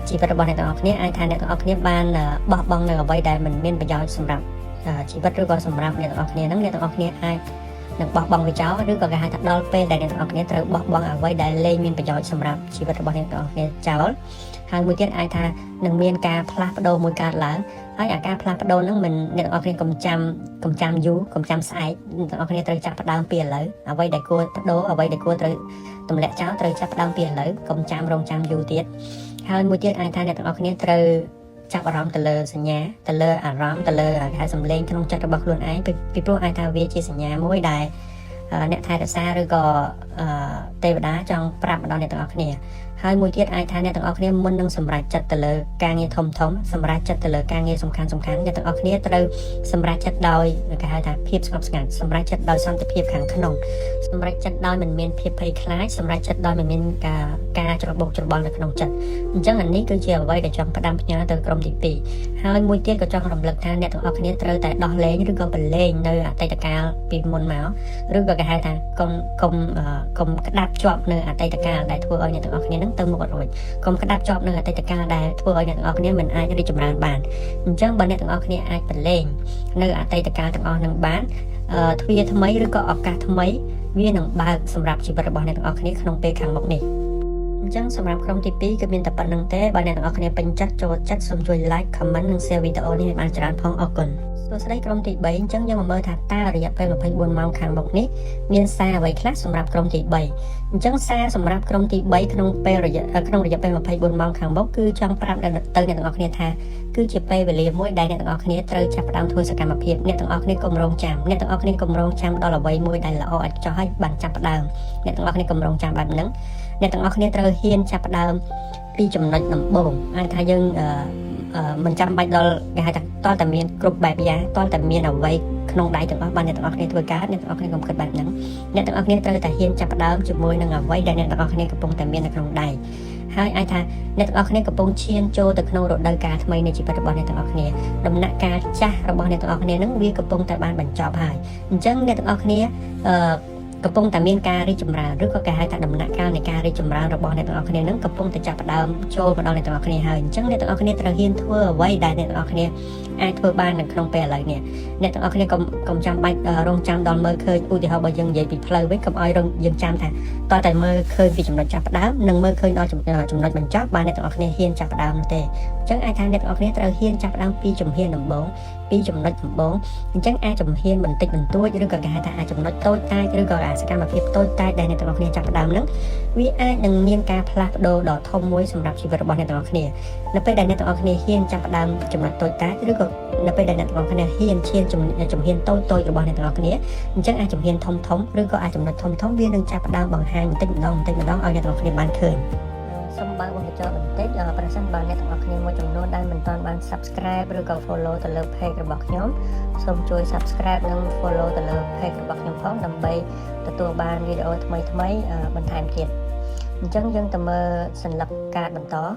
ជីវិតរបស់អ្នកទាំងអស់គ្នាអាចថាអ្នកទាំងអស់គ្នាបានបោះបង់នៅអ្វីដែលមិនមានប្រយោជន៍សម្រាប់ជីវិតឬក៏សម្រាប់អ្នកទាំងអស់គ្នាហ្នឹងអ្នកទាំងអស់គ្នាអាចនឹងបោះបង់វាចោលឬក៏គេហៅថាដល់ពេលដែលអ្នកទាំងអស់គ្នាត្រូវបោះបង់អ្វីដែលលែងមានប្រយោជន៍សម្រាប់ជីវិតរបស់អ្នកទាំងអស់គ្នាចោលហើយមួយទៀតអាចថានឹងមានការផ្លាស់ប្ដូរមួយកើតឡើងហើយអាការផ្លាស់ប្ដូរហ្នឹងមិនអ្នកទាំងអស់គ្នាកុំចាំកុំចាំយូរកុំចាំស្អែកអ្នកទាំងអស់គ្នាត្រូវចាប់ផ្ដើមពីឥឡូវអ្វីដែលគួរប្ដូរអ្វីដែលគួរត្រូវទម្លាក់ចោលត្រូវចាប់ផ្ដើមពីឥឡូវកុំចាំរងចាំយូរទៀតហើយមួយទៀតអាចថាអ្នកទាំងអស់គ្នាត្រូវចាប់អារម្មណ៍ទៅលើសញ្ញាទៅលើអារម្មណ៍ទៅលើគេហៅសម្លេងក្នុងចិត្តរបស់ខ្លួនឯងពីព្រោះអាចថាវាជាសញ្ញាមួយដែលអ្នកថែរក្សាឬក៏ទេវតាចង់ប្រាប់មកដល់អ្នកទាំងអស់គ្នាហើយមួយទៀតអាចថាអ្នកទាំងអស់គ្នាមុននឹងសម្រេចចិត្តទៅលើការងារធំធំសម្រេចចិត្តទៅលើការងារសំខាន់សំខាន់អ្នកទាំងអស់គ្នាត្រូវសម្រេចចិត្តដោយគេហៅថាភាពស្ងប់ស្ងាត់សម្រេចចិត្តដោយសន្តិភាពខាងក្នុងសម្រេចចិត្តដោយមិនមានភាពភ័យខ្លាចសម្រេចចិត្តដោយមិនមានការច្របូកច្របល់នៅក្នុងចិត្តអញ្ចឹងអានេះគឺជាអ្វីដែលចង់ផ្ដាំផ្ញើទៅក្រុមទី2ហើយមួយទៀតក៏ចង់រំលឹកថាអ្នកទាំងអស់គ្នាត្រូវតែដោះលែងឬក៏ប្រលែងនៅអតីតកាលពីមុនមកឬក៏គេហៅថាកុំកុំកុំក្តាប់ជាប់នៅអតីតកាលដែលធ្វើឲ្យអ្នកទាំងអស់គ្នានឹងទៅមុខអត់រួចកុំក្តាប់ជាប់នៅអតីតកាលដែលធ្វើឲ្យអ្នកទាំងអស់គ្នាមិនអាចរីកចម្រើនបានអញ្ចឹងបើអ្នកទាំងអស់គ្នាអាចប្រលែងនៅអតីតកាលទាំងអស់នឹងបានទ្វារថ្មីឬក៏ឱកាសថ្មីវានឹងបើកសម្រាប់ជីវិតរបស់អ្នកទាំងអស់គ្នាក្នុងពេលខាងមុខនេះអញ្ចឹងសម្រាប់ក្រុមទី2គឺមានតែប៉ុណ្្នឹងទេបើអ្នកទាំងអស់គ្នាពេញចិត្តចូលចិត្តសូមជួយ like comment និង share វីដេអូនេះឲ្យបានច្រើនផងអរគុណសួស្តីក្រុមទី3អញ្ចឹងយើងមកមើលថាតើរយៈពេល24ម៉ោងខាងមុខនេះមានសារអ្វីខ្លះសម្រាប់ក្រុមទី3អញ្ចឹងសារសម្រាប់ក្រុមទី3ក្នុងរយៈពេល24ម៉ោងខាងមុខគឺចង់ប្រាប់ទៅអ្នកទាំងអស់គ្នាថាគឺជាពេលវេលាមួយដែលអ្នកទាំងអស់គ្នាត្រូវចាប់ផ្ដើមធ្វើសកម្មភាពអ្នកទាំងអស់គ្នាកុំរងចាំអ្នកទាំងអស់គ្នាកុំរងចាំដល់អ្វីមួយដែលល្អឥតខ្ចោះឲ្យបានចាប់ផ្ដើមអ្នកទាំងអស់គ្នាកុំរងចាំបែបហ្នឹងអ្នកទាំងអស់គ្នាត្រូវហ៊ានចាប់ផ្ដើមពីចំណុចដំបូងអាចថាយើងមិនចាំបាច់ដល់គេហៅថាតតែមានគ្រប់បែបយ៉ាងតតែមានអ្វីក្នុងដៃទាំងអស់បានអ្នកទាំងអស់គ្នាធ្វើការអ្នកទាំងអស់គ្នាកុំគិតបែបហ្នឹងអ្នកទាំងអស់គ្នាត្រូវតែហ៊ានចាប់ផ្ដើមជាមួយនឹងអ្វីដែលអ្នកទាំងអស់គ្នាកំពុងតែមាននៅក្នុងដៃហើយអាចថាអ្នកទាំងអស់គ្នាកំពុងឈានចូលទៅក្នុងរដូវកាលថ្មីនៃជីវិតរបស់អ្នកទាំងអស់គ្នាដំណាក់កាលចាស់របស់អ្នកទាំងអស់គ្នានឹងវាកំពុងតែបានបញ្ចប់ហើយអញ្ចឹងអ្នកទាំងអស់គ្នាកំពុងតែមានការរីកចម្រើនឬក៏គេហៅថាដំណាក់កាលនៃការរីកចម្រើនរបស់អ្នកទាំងអស់គ្នានឹងកំពុងតែចាប់ផ្ដើមចូលមកដល់អ្នកទាំងអស់គ្នាហើយអញ្ចឹងអ្នកទាំងអស់គ្នាត្រូវហ៊ានធ្វើអ្វីដែលអ្នកទាំងអស់គ្នាអាចធ្វើបាននៅក្នុងពេលឥឡូវនេះអ្នកទាំងអស់គ្នាកុំកុំចាំបាច់រងចាំដល់មើលឃើញឧទាហរណ៍បើយើងនិយាយពីផ្លូវវិញកុំឲ្យរងយើងចាំថាតើតែមើលឃើញពីចំណុចចាប់ផ្ដើមនិងមើលឃើញដល់ចំណុចបញ្ចប់បានអ្នកទាំងអស់គ្នាហ៊ានចាប់ផ្ដើមនោះទេអញ្ចឹងអាចថាអ្នកទាំងអស់គ្នាត្រូវហ៊ានចាប់ផ្ដើមពីជំហានដំបូងពីចំណុចដំបូងអញ្ចឹងអាចជំហានបន្តិចបន្តួចឬក៏គេហៅថាអាចចំណុចតូចតាចឬក៏អាសកម្មភាពតូចតាចដែលអ្នកទាំងអស់គ្នាចាប់ផ្ដើមហ្នឹងវាអាចនឹងមានការផ្លាស់ប្ដូរដ៏ធំមួយសម្រាប់ជីវិតរបស់អ្នកទាំងអស់គ្នានៅពេលដែលអ្នកទាំងអស់គ្នាហ៊ានចាប់ផ្ដើមចំណុចតូចតាចឬក៏នៅពេលដែលអ្នកទាំងអស់គ្នាហ៊ានឈានជំហានតូចតូចរបស់អ្នកទាំងអស់គ្នាអញ្ចឹងអាចជំហានធំធំឬក៏អាចចំណុចធំធំវានឹងចាប់ផ្ដើមបង្ហាញបន្តិចម្ដងបន្តិចម្ដងឲ្យអ្នកទាំងអស់គ្នាបានឃើញសូមបើកវង់ក្រចកបន្តិចប្រសិនបើអ្នកទាំងអស់គ្នាមួយចំនួនដែលមិនទាន់បាន Subscribe ឬក៏ Follow ទៅលើ Page របស់ខ្ញុំសូមជួយ Subscribe និង Follow ទៅលើ Page របស់ខ្ញុំផងដើម្បីទទួលបានវីដេអូថ្មីៗបន្ថែមទៀតអញ្ចឹងយើងទៅមើលសន្លឹកកាតបន្តអ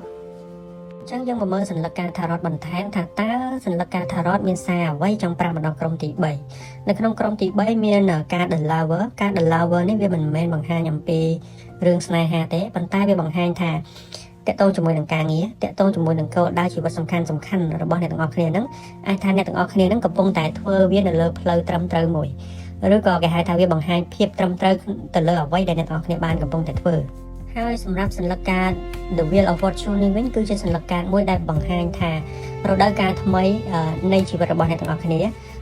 ញ្ចឹងយើងមកមើលសន្លឹកការថារ៉តបន្ថែមថាតើសន្លឹកការថារ៉តមានសារអ្វីចង់ប្រាប់មកដល់ក្រុមទី3នៅក្នុងក្រុមទី3មានការ The Lover ការ The Lover នេះវាមិនមែនបង្ហាញអំពីរឿងស្នេហាទេប៉ុន្តែវាបង្ហាញថាតកតងជាមួយនឹងការងារតកតងជាមួយនឹងគោលដៅជីវិតសំខាន់សំខាន់របស់អ្នកទាំងអស់គ្នាហ្នឹងអាចថាអ្នកទាំងអស់គ្នាហ្នឹងកំពុងតែធ្វើវានៅលើផ្លូវត្រឹមត្រូវមួយឬក៏គេហៅថាវាបង្ហាញភាពត្រឹមត្រូវទៅលើអ្វីដែលអ្នកទាំងអស់គ្នាបានកំពុងតែធ្វើហើយសម្រាប់សន្លឹកកាត The Wheel of Fortune នេះវិញគឺជាសន្លឹកកាតមួយដែលបង្ហាញថារដូវកាលថ្មីនៃជីវិតរបស់អ្នកទាំងអស់គ្នា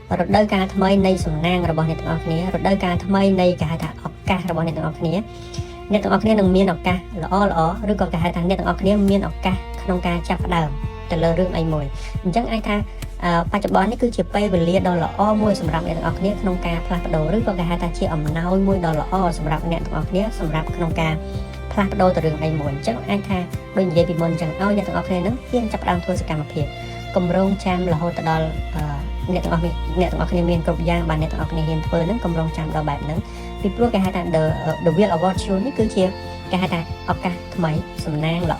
រដូវកាលថ្មីនៃសំណាងរបស់អ្នកទាំងអស់គ្នារដូវកាលថ្មីនៃគេហៅថាឱកាសរបស់អ្នកទាំងអស់គ្នាអ្នកទាំងអស់គ្នានឹងមានឱកាសល្អល្អឬក៏គេហៅថាអ្នកទាំងអស់គ្នាមានឱកាសក្នុងការចាប់ផ្ដើម ទៅលើរឿងអីមួយអញ្ចឹងអាចថាបច្ចុប្បន្ននេះគឺជាពេលវេលាដ៏ល្អមួយសម្រាប់អ្នកទាំងអស់គ្នាក្នុងការផ្លាស់ប្ដូរឬក៏គេហៅថាជាអំណោយមួយដ៏ល្អសម្រាប់អ្នកទាំងអស់គ្នាសម្រាប់ក្នុងការផ្លាស់ប្ដូរទៅរឿងអីមួយអញ្ចឹងអាចថាដូចនិយាយពីមុនអញ្ចឹងឲ្យអ្នកទាំងអស់គ្នានឹងហ៊ានចាប់ផ្ដើមធ្វើសកម្មភាពកម្រងចាំរហូតទៅដល់អ្នកទាំងអស់គ្នាមានគ្រប់យ៉ាងបានអ្នកទាំងអស់គ្នាហ៊ានធ្វើនឹងកម្រងចាំដល់បែបហ្នឹងពីព្រោះគេហៅថា the wheel of fortune នេះគឺជាគេហៅថាឱកាសថ្មីសំណាងល្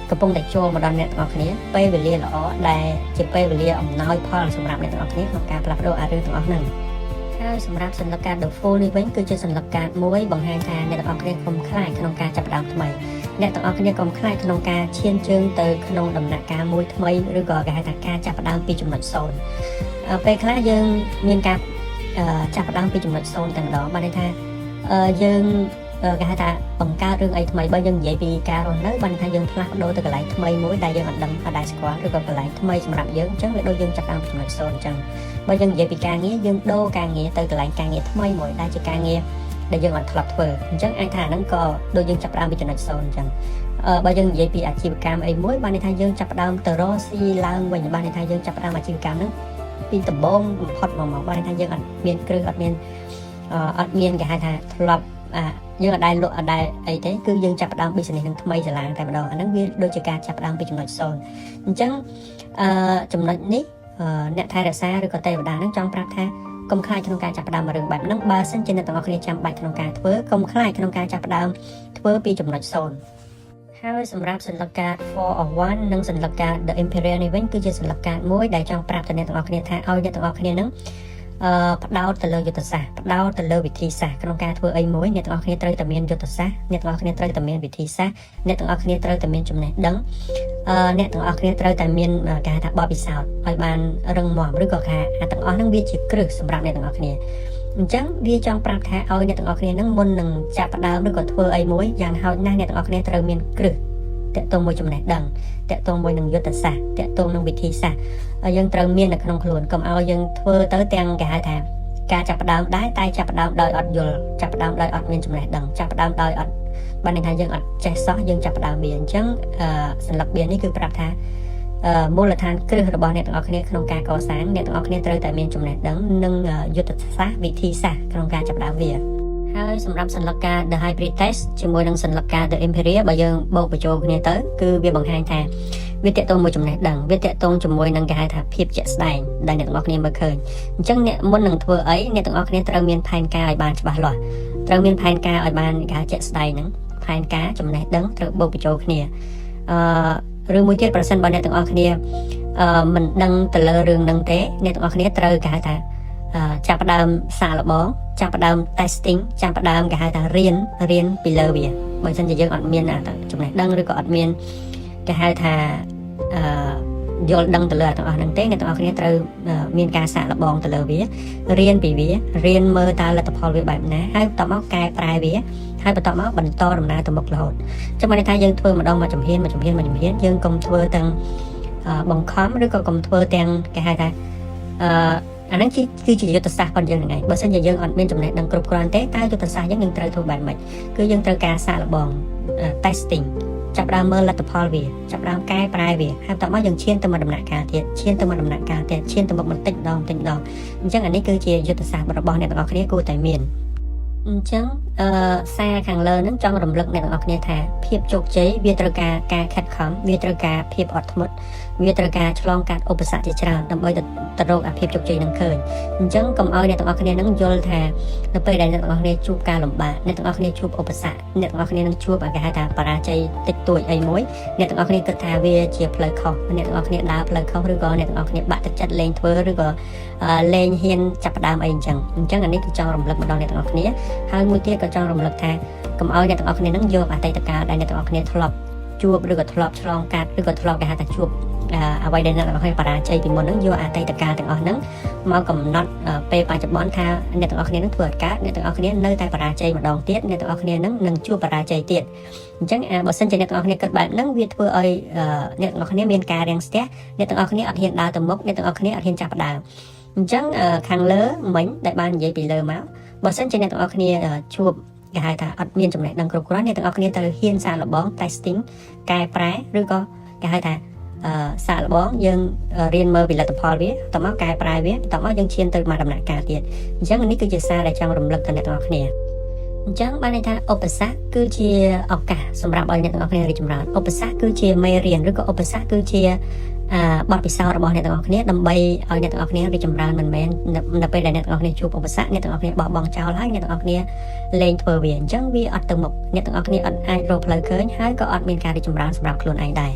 អកំពុងតែចូលមកដល់អ្នកទាំងអស់គ្នាពេលវេលាល្អដែលជាពេលវេលាអំណោយផលសម្រាប់អ្នកទាំងអស់គ្នាក្នុងការផ្លាស់ប្ដូរអារឿងទាំងអស់ហ្នឹងហើយសម្រាប់សន្លឹកកាត The Fool នេះវិញគឺជាសន្លឹកកាតមួយបង្ហាញថាអ្នកទាំងអស់គ្នាកុំខ្លាចក្នុងការចាប់ផ្ដើមថ្មីអ្នកទាំងអស់គ្នាកុំខ្លាចក្នុងការឈានជើងទៅក្នុងដំណាក់កាលមួយថ្មីឬក៏គេហៅថាការចាប់ផ្ដើមពីចំណុច0ពេលខ្លះយើងមានការចាប់ផ្ដើមពីចំណុច0តែម្ដងបានន័យថាយើងគេហៅថាបង្កើតរឿងអីថ្មីបើយើងនិយាយពីការរស់នៅបានន័យថាយើងផ្លាស់ប្ដូរទៅកន្លែងថ្មីមួយដែលយើងអត់ដឹងអត់ដែលស្គាល់ឬក៏កន្លែងថ្មីសម្រាប់យើងអញ្ចឹងវាដូចយើងចាប់ផ្ដើមពីចំណុច0អញ្ចឹងបើយើងនិយាយពីការងារយើងដូរការងារទៅកន្លែងការងារថ្មីមួយដែលជាការងារដែលយើងអត់ធ្លាប់ធ្វើអញ្ចឹងអាចថាហ្នឹងក៏ដូចយើងចាប់ផ្ដើមពីចំណុច0អញ្ចឹងបើយើងនិយាយពីអាជីវកម្មអីមួយបានន័យថាយើងចាប់ផ្ដើមទៅរកស៊ីឡើងវិញបានន័យថាយើងចាប់ផ្ដើមអាជីវកម្មហ្នឹងពីដំបូងបំផុតមកបានន័យថាយើងអត់មានគ្រឹះអត់មានគេហៅថាធ្លាប់អាយើងអត់ដែលលក់អត់ដែលអីទេគឺយើងចាប់ផ្ដើម business នឹងថ្មីច្រឡាងតែម្ដងអាហ្នឹងវាដូចជាការចាប់ផ្ដើមពីចំណុច0អញ្ចឹងអឺចំណុចនេះអ្នកថែរក្សាឬក៏ទេវតាហ្នឹងចង់ប្រាប់ថាកុំខ្លាចក្នុងការចាប់ផ្ដើមរឿងបែបហ្នឹងបើសិនជាអ្នកទាំងអស់គ្នាចាំបាច់ក្នុងការធ្វើកុំខ្លាចក្នុងការចាប់ផ្ដើមធ្វើពីចំណុច0ហើយសម្រាប់សន្លឹកកាត4 of 1និងសន្លឹកកាត The Emperor នេះវិញគឺជាសន្លឹកកាតមួយដែលចង់ប្រាប់ទៅអ្នកទាំងអស់គ្នាថាឲ្យអ្នកទាំងអស់គ្នានឹងផ្ដោតទៅលើយុទ្ធសាស្ត្រផ្ដោតទៅលើវិធីសាស្ត្រក្នុងការធ្វើអីមួយអ្នកទាំងអស់គ្នាត្រូវតែមានយុទ្ធសាស្ត្រអ្នកទាំងអស់គ្នាត្រូវតែមានវិធីសាស្ត្រអ្នកទាំងអស់គ្នាត្រូវតែមានចំណេះដឹងអ្នកទាំងអស់គ្នាត្រូវតែមានគេហៅថាបទពិសោធន៍ឲ្យបានរឹងមាំឬក៏ថាអាទាំងអស់ហ្នឹងវាជាគ្រឹះសម្រាប់អ្នកទាំងអស់គ្នាអញ្ចឹងវាចង់ប្រាប់ថាឲ្យអ្នកទាំងអស់គ្នានឹងមុននឹងចាប់ផ្ដើមឬក៏ធ្វើអីមួយយ៉ាងហោចណាស់អ្នកទាំងអស់គ្នាត្រូវមានគ្រឹះតាក់ទងមួយចំណេះដឹងតាក់ទងមួយនឹងយុទ្ធសាស្ត្រតាក់ទងនឹងវិធីសាស្ត្រយើងត្រូវមាននៅក្នុងខ្លួនកុំឲ្យយើងធ្វើទៅទាំងគេហៅថាការចាប់ផ្ដើមដែរតែចាប់ផ្ដើមដោយអត់យល់ចាប់ផ្ដើមដោយអត់មានចំណេះដឹងចាប់ផ្ដើមដោយអត់បានន័យថាយើងអត់ចេះសោះយើងចាប់ផ្ដើមវាអញ្ចឹងសន្លឹកបៀនេះគឺប្រាប់ថាមូលដ្ឋានគ្រឹះរបស់អ្នកទាំងអស់គ្នាក្នុងការកសាងអ្នកទាំងអស់គ្នាត្រូវតែមានចំណេះដឹងនិងយុទ្ធសាស្ត្រវិធីសាស្ត្រក្នុងការចាប់ផ្ដើមវាហើយសម្រាប់សន្លឹកការ The High Priestess ជាមួយនឹងសន្លឹកការ The Emperor បើយើងបូកបញ្ចូលគ្នាទៅគឺវាបង្ហាញថាវាតាក់ទងមួយចំណេះដឹងវាតាក់ទងជាមួយនឹងគេហៅថាភាពជាក់ស្ដែងដែលអ្នកទាំងអស់គ្នាមើលឃើញអញ្ចឹងអ្នកមុននឹងធ្វើអីអ្នកទាំងអស់គ្នាត្រូវមានផែនការឲ្យបានច្បាស់លាស់ត្រូវមានផែនការឲ្យបានគេហៅជាក់ស្ដែងហ្នឹងផែនការចំណេះដឹងត្រូវបូកបញ្ចូលគ្នាឬមួយទៀតប្រសិនបើអ្នកទាំងអស់គ្នាមិនដឹងទៅលើរឿងហ្នឹងទេអ្នកទាំងអស់គ្នាត្រូវគេហៅថាចាប់ផ្ដើមសាកល្បងចាប់ផ្ដើម testing ចាប់ផ្ដើមគេហៅថារៀនរៀនពីលើវាបើមិនជាយើងអត់មានចំណេះដឹងឬក៏អត់មានគេហៅថាយល់ដឹងទៅលើទាំងអស់ហ្នឹងទេអ្នកទាំងអស់គ្នាត្រូវមានការសាកល្បងទៅលើវារៀនពីវារៀនមើលតើលទ្ធផលវាបែបណាហើយបន្ទាប់មកកែប្រែវាហើយបន្ទាប់មកបន្តដំណើរទៅមុខរហូតចឹងបានន័យថាយើងធ្វើម្ដងមួយជំហានមួយជំហានមួយជំហានយើងកុំធ្វើទាំងបង្ខំឬក៏កុំធ្វើទាំងគេហៅថាអាហ្នឹងគឺជាយុទ្ធសាស្ត្ររបស់យើងហ្នឹងឯងបើសិនជាយើងអត់មានចំណេះដឹងគ្រប់គ្រាន់ទេតើយុទ្ធសាស្ត្រយើងនឹងត្រូវធ្វើបែបម៉េចគឺយើងត្រូវការសាកល្បង testing ចាប់ដើមមើលលទ្ធផលវាចាប់ដើមកែប្រែវាហើយបន្ទាប់មកយើងឈានទៅមួយដំណាក់កាលទៀតឈានទៅមួយដំណាក់កាលទៀតឈានទៅមុខបន្តិចម្ដងបន្តិចម្ដងអញ្ចឹងអានេះគឺជាយុទ្ធសាស្ត្ររបស់អ្នកទាំងអស់គ្នាគួរតែមានអញ្ចឹងសារខាងលើហ្នឹងចង់រំលឹកអ្នកទាំងអស់គ្នាថាភាពជោគជ័យវាត្រូវការការខិតខំវាត្រូវការភាពអត់ធ្មត់វាត្រូវការឆ្លងកាត់ឧបសគ្គជាច្រើនដើម្បីទៅរកអាភាពជោគជ័យនឹងឃើញអញ្ចឹងកុំឲ្យអ្នកទាំងអស់គ្នានឹងយល់ថានៅពេលដែលអ្នកទាំងអស់គ្នាជួបការលំបាកអ្នកទាំងអស់គ្នាជួបឧបសគ្គអ្នកទាំងអស់គ្នានឹងជួបអាគេហៅថាបរាជ័យតិចតួចអីមួយអ្នកទាំងអស់គ្នាគិតថាវាជាផ្លូវខុសអ្នកទាំងអស់គ្នាដើរផ្លូវខុសឬក៏អ្នកទាំងអស់គ្នាបាក់ទឹកចិត្តលែងធ្វើឬក៏លែងហ៊ានចាប់ផ្ដើមអីអញ្ចឹងអញ្ចឹងអានេះគឺចង់រំលឹកមកដល់អ្នកទាំងអស់គ្នាហើយមួយទៀតក៏ចង់រំលឹកថាកុំឲ្យអ្នកទាំងអស់គ្នានឹងយកអតីតកាលដែលអ្នកទាំងអស់គ្នាធ្លាប់ជួបឬក៏ធ្លាប់ឆ្លងកាត់ឬក៏ធ្លាប់គេហៅថាជួបអ្វីដែលអ្នកទាំងអស់គ្នាបរាជ័យពីមុនហ្នឹងយកអតីតកាលទាំងអស់ហ្នឹងមកកំណត់ពេលបច្ចុប្បន្នថាអ្នកទាំងអស់គ្នានឹងធ្វើអត់កើតអ្នកទាំងអស់គ្នានៅតែបរាជ័យម្ដងទៀតអ្នកទាំងអស់គ្នានឹងនឹងជួបបរាជ័យទៀតអញ្ចឹងបើសិនជាអ្នកទាំងអស់គ្នាគិតបែបហ្នឹងវាធ្វើឲ្យអ្នកទាំងអស់គ្នាមានការរាំងស្ទះអ្នកទាំងអស់គ្នាអត់ហ៊ានដើរទៅមុខអ្នកទាំងអស់គ្នាអត់ហ៊ានចាប់ផ្ដើមអញ្ចឹងខាងលើមិញដែលបាននិយាយពីលើមកបើសិនជាអ្នកទាំងអស់គ្នាជួបគេហៅថាអត់មានចំណេះដឹងគ្រប់គ្រាន់អ្នកទាំងអស់គ្នាត្រូវហ៊ានសាកល្បង testing កែប្រែឬក៏គេហៅថា សាកល្បងយើងរៀនមើលពីលទ្ធផលវាតមកកែប្រែវាតមកយើងឈានទៅមកដំណាក់កាលទៀតអញ្ចឹងនេះគឺជាសារដែលចង់រំលឹកទៅអ្នកទាំងអស់គ្នាអញ្ចឹងបានន័យថាឧបសគ្គគឺជាឱកាសសម្រាប់ឲ្យអ្នកទាំងអស់គ្នារីកចម្រើនឧបសគ្គគឺជាមេរៀនឬក៏ឧបសគ្គគឺជាបទពិសោធន៍របស់អ្នកទាំងអស់គ្នាដើម្បីឲ្យអ្នកទាំងអស់គ្នារីកចម្រើនមិនមែននៅពេលដែលអ្នកទាំងអស់គ្នាជួបឧបសគ្គអ្នកទាំងអស់គ្នាបោះបង់ចោលហើយអ្នកទាំងអស់គ្នាលែងធ្វើវាអញ្ចឹងវាអត់ទៅមុខអ្នកទាំងអស់គ្នាអត់អាចរកផ្លូវឃើញហើយក៏អត់មានការរីកចម្រើនសម្រាប់ខ្លួនឯងដែរ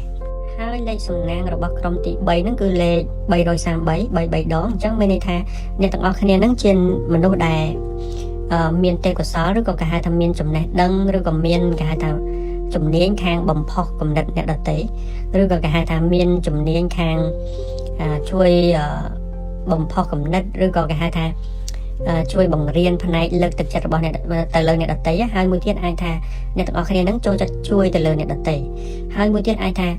ហើយលេខសំណាងរបស់ក្រុមទី3ហ្នឹងគឺលេខ333 3 3ដងអញ្ចឹងមានន័យថាអ្នកទាំងអស់គ្នាហ្នឹងជាមនុស្សដែលមានទេពកោសល្យឬក៏គេហៅថាមានចំណេះដឹងឬក៏មានគេហៅថាជំនាញខាងបំផុសគំនិតអ្នកដទៃឬក៏គេហៅថាមានជំនាញខាងជួយបំផុសគំនិតឬក៏គេហៅថាជួយបង្រៀនផ្នែកលើកទឹកចិត្តរបស់អ្នកទៅលើអ្នកដទៃហើយមួយទៀតអាចថាអ្នកទាំងអស់គ្នានឹងចូលចិត្តជួយទៅលើអ្នកដទៃហើយមួយទៀតអាចថា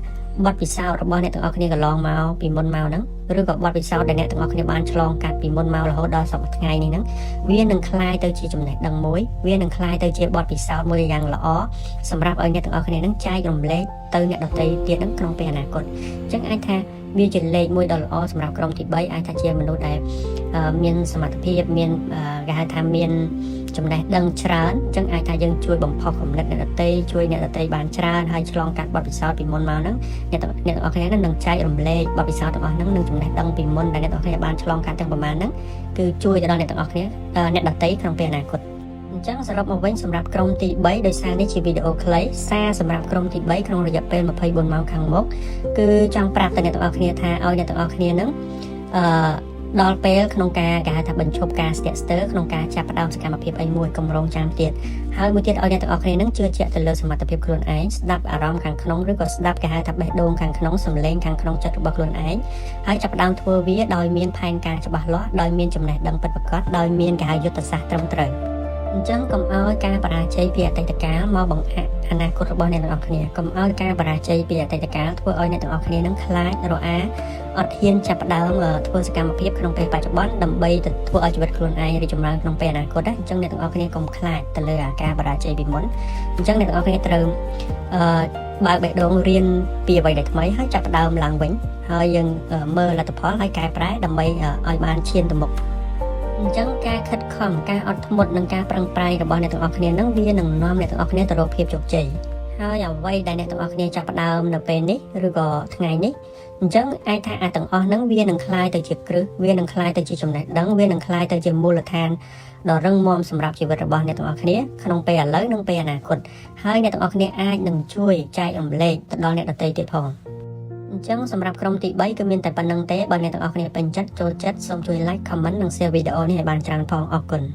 បទពិសោធន៍របស់អ្នកទាំងអស់គ្នាកន្លងមកពីមុនមកហ្នឹងឬក៏បទពិសោធន៍ដែលអ្នកទាំងអស់គ្នាបានឆ្លងកាត់ពីមុនមករហូតដល់សប្តាហ៍ថ្ងៃនេះហ្នឹងវានឹងក្លាយទៅជាចំណេះដឹងមួយវានឹងក្លាយទៅជាបទពិសោធន៍មួយយ៉ាងល្អសម្រាប់ឲ្យអ្នកទាំងអស់គ្នានឹងចែករំលែកទៅអ្នកដទៃទៀតហ្នឹងក្នុងពេលអនាគតអញ្ចឹងអាចថាវាជាលេខមួយដ៏ល្អសម្រាប់ក្រុមទី3អាចថាជាមនុស្សដែលមានសមត្ថភាពមានគេហៅថាមានចំណេះដឹងច្រើនអញ្ចឹងអាចថាយើងជួយបំផុសគំនិតអ្នកដទៃជួយអ្នកដទៃបានច្រើនហើយឆ្លងកាត់បទពិសោធន៍ពីមុនមកហ្នឹងអ្នកទាំងអស់គ្នានឹងចែករំលែកបទពិសោធន៍ទាំងអស់ហ្នឹងនិងចំណេះដឹងពីមុនដែលអ្នកទាំងអស់គ្នាបានឆ្លងកាត់ទាំងប្រមាណហ្នឹងគឺជួយទៅដល់អ្នកទាំងអស់គ្នាអ្នកដទៃក្នុងពេលអនាគតអញ្ចឹងសរុបមកវិញសម្រាប់ក្រុមទី3ដោយសារនេះជាវីដេអូខ្លីសារសម្រាប់ក្រុមទី3ក្នុងរយៈពេល24ម៉ោងខាងមុខគឺចង់ប្រាប់ទៅអ្នកទាំងអស់គ្នាថាឲ្យអ្នកទាំងអស់គ្នានឹងអឺដល់ពេលក្នុងការគេហៅថាបញ្ឈប់ការស្ទាក់ស្ទើរក្នុងការចាប់ផ្ដើមសកម្មភាពអីមួយកម្រងចាំទៀតហើយមួយទៀតឲ្យអ្នកទាំងអស់គ្នានឹងជឿជាក់ទៅលើសមត្ថភាពខ្លួនឯងស្ដាប់អារម្មណ៍ខាងក្នុងឬក៏ស្ដាប់គេហៅថាបេះដូងខាងក្នុងសំឡេងខាងក្នុងចិត្តរបស់ខ្លួនឯងហើយចាប់ផ្ដើមធ្វើវាដោយមានផែនការច្បាស់លាស់ដោយមានចំណេះដឹងពិតប្រាកដដោយមានគេហៅយុទ្ធសាស្ត្រត្រឹមត្រូវអញ្ចឹងកុំឲ្យការបរាជ័យពីអតីតកាលមកបង្អាក់អនាគតរបស់អ្នកទាំងអស់គ្នាកុំឲ្យការបរាជ័យពីអតីតកាលធ្វើឲ្យអ្នកទាំងអស់គ្នានឹងខ្លាចរអាអត់ហ៊ានចាប់ផ្ដើមធ្វើសកម្មភាពក្នុងពេលបច្ចុប្បន្នដើម្បីទៅធ្វើឲ្យជីវិតខ្លួនឯងរីកចម្រើនក្នុងពេលអនាគតណាអញ្ចឹងអ្នកទាំងអស់គ្នាកុំខ្លាចទៅលើអាការបរាជ័យពីមុនអញ្ចឹងអ្នកទាំងអស់គ្នាត្រូវបើកបេះដូងរៀនពីអ្វីដែលថ្មីហើយចាប់ផ្ដើមឡើងវិញហើយយើងមើលលទ្ធផលហើយកែប្រែដើម្បីឲ្យបានឈានទៅមុខអញ្ចឹងការខិតខំការអត់ធ្មត់និងការប្រឹងប្រែងរបស់អ្នកទាំងអស់គ្នានឹងវានឹងនាំអ្នកទាំងអស់គ្នាទៅរកភាពជោគជ័យហើយអ្វីដែលអ្នកទាំងអស់គ្នាចាប់ផ្ដើមនៅពេលនេះឬក៏ថ្ងៃនេះអញ្ចឹងអាចថាអាទាំងអស់ហ្នឹងវានឹងក្លាយទៅជាគ្រឹះវានឹងក្លាយទៅជាចំណេះដឹងវានឹងក្លាយទៅជាមូលដ្ឋានដ៏រឹងមាំសម្រាប់ជីវិតរបស់អ្នកទាំងអស់គ្នាក្នុងពេលឥឡូវនិងពេលអនាគតហើយអ្នកទាំងអស់គ្នាអាចនឹងជួយចែករំលែកទៅដល់អ្នកដទៃទៀតផងអញ្ចឹងសម្រាប់ក្រុមទី3គឺមានតែប៉ុណ្ណឹងទេបើអ្នកទាំងអស់គ្នាពេញចិត្តចូលចិត្តសូមជួយ like comment និង share វីដេអូនេះឲ្យបានច្រើនផងអរគុណ។